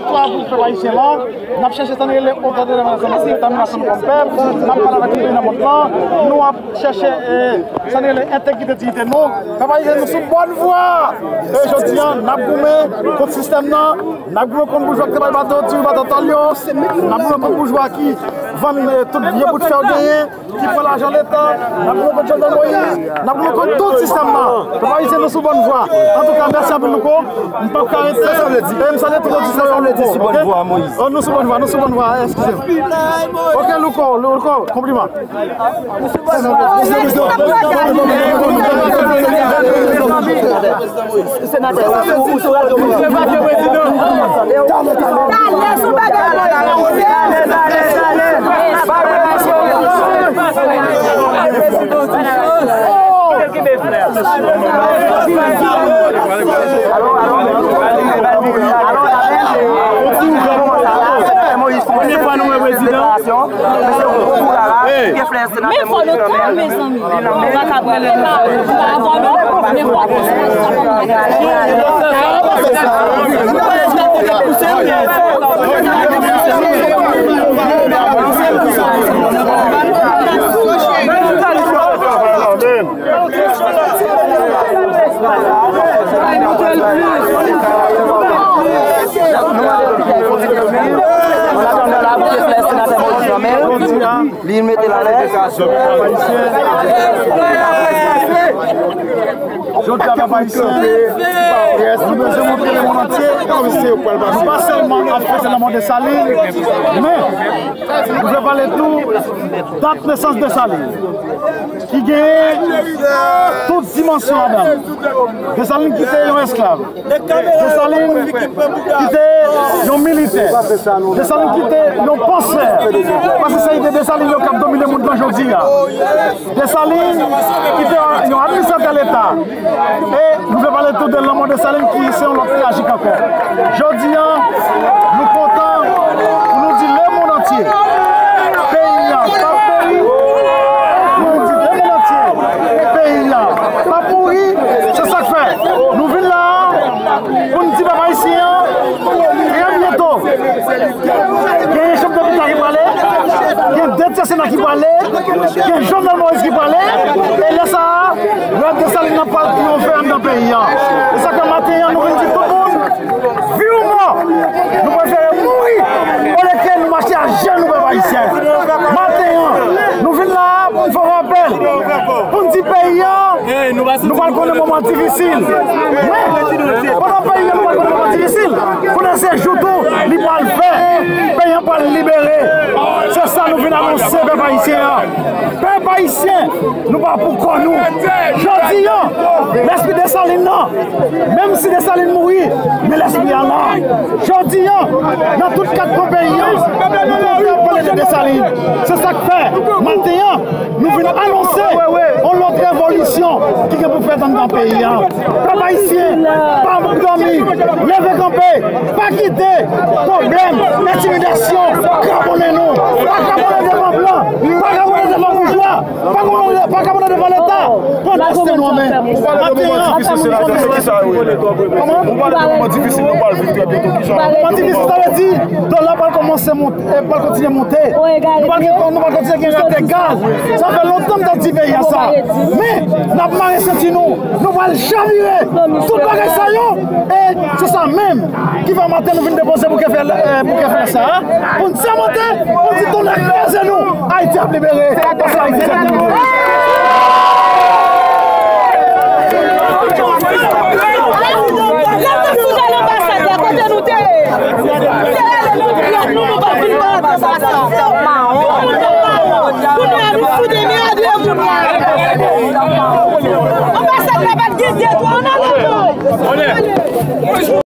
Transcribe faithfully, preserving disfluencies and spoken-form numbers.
Pou pèp ayisyen lan, n ap chèche sa n rele otodetèminasyon, otodetèminasyon nou kòm pèp, n ap pale avèk tout peyi nan mond lan, nou ap chèche, eh, sa n rele entegrite, diyite nou. Pèp ayisyen, nou sou bòn vwa. E jodi a, n ap goumen kont sistèm nan, n ap goumen kont boujwa ki te bay bato, tire bato tòl yo, n ap goumen kont boujwa ki vann, eh, tout vye bout fè yo genyen, ki pran lajan Leta, n ap goumen kont Jovenel Moïse, n ap goumen kont tout sistèm nan. Pèp ayisyen, nou sou bòn vwa. Antouka, mèsi anpil, Louko. M p ap ka rete. Sa sa vle di? E m salye tout oditè yo, Louko. Sa sa vle di, sou bòn vwa, Moïse? Oh, nou sou bòn vwa, nou sou bòn vwa, eskize m. Ok, Louko, Louko, konpliman. Senatè, ou, ou sou radyo. Talè, talè. Talè, sou bagay la. Premye fwa nou wè prezidan. Men fò nou tann, mezanmi. Nou pa kab rele nou pa avò nou, men fò Li mete l alèz. Jodi a, pèp ayisyen, nou bezwen montre lemonn antye, nou pa sèlman ap fete lanmò Desalin, men nou vle pale tou dat nesans Desalin, ki genyen tout dimansyon ladan l. Desalin ki te yon esklav. Desalin ki te yon militè. Desalin ki te yon pansè. Paske se ide Desalin yo k ap domine mond lan jodi a. Desalin ki te yon administratè Leta. E nou vle pale tou de lanmò Desalin ki se yon lòt trajik ankò. Jodi a, nou kontan pou nou di lemonn antye, peyi a p ap peri. Pou nou di lemonn antye, peyi a p ap mouri. Se sa k fè nou vin la a. Pou n di pèp ayisyen an, trè byento, gen yon chanm de pita ki prale, gen de tyè Sena ki prale, gen Jovenel Moïse ki prale, e lè sa a, rèv Desalin nan pral triyonfe anndan peyi a. E sa k fè maten an, nou vin di tout moun, vi ou mò, nou prefere mouri olye ke nou mache ajenou, pèp ayisyen. Maten an, nou vin la a pou n fè yon apèl, pou n di peyi a, nou pral konnen moman difisil. Wi, pandan peyi a, nou pral konnen moman difisil. Konnen se jou tou li pral fè, peyi a pral libere. Se sa nou vin anonse pèp ayisyen an. Pèp ayisyen, nou pa pou kò nou. Jodi a, lèspri Desalin nan, menm si Desalin mouri, men lèspri a la. Jodi a, nan tout kat kwen peyi a, nou kontan pale de Desalin. Se sa k fè, maten an, nou vin anonse yon lòt revolisyon ki gen pou fèt anndan peyi a. Pèp ayisyen, pa dòmi, leve kanpe, pa kite pwoblèm, entimidasyon kraponnen nou. Pa kraponnen devan blan, pa kraponnen devan boujwa, pa kraponnen, pa kraponnen devan Leta. Pran destè nou an men. Ou pale de moman difisil, senatè, se ki sa yo ye? Kòman? Ou pale de moman difisil nou pral viv trè byento, ki jan? Moman difisil, sa vle di, dola pral kòmanse monte, e pral kontinye monte. Nou pral gen, nou pral kontinye gen rate gaz. Sa fè lontan m t ap di peyi a sa. Men, n ap mare senti nou. Nou pral chavire tout bagay sa yo. E se sa menm ki fè maten nou vin depoze bouke flè, eh, bouke flè sa a. Pou n sèmante, pou n di tonnè kraze nou. Ayiti ap libere. Paske Ayiti se nou. Kote nou te ye? Nou te rele nou blòk nou, nou pa vin pran anba sa. Kounye a nou fout demède kounye a. Anbasad la pa t gen detwa, ann ale nou.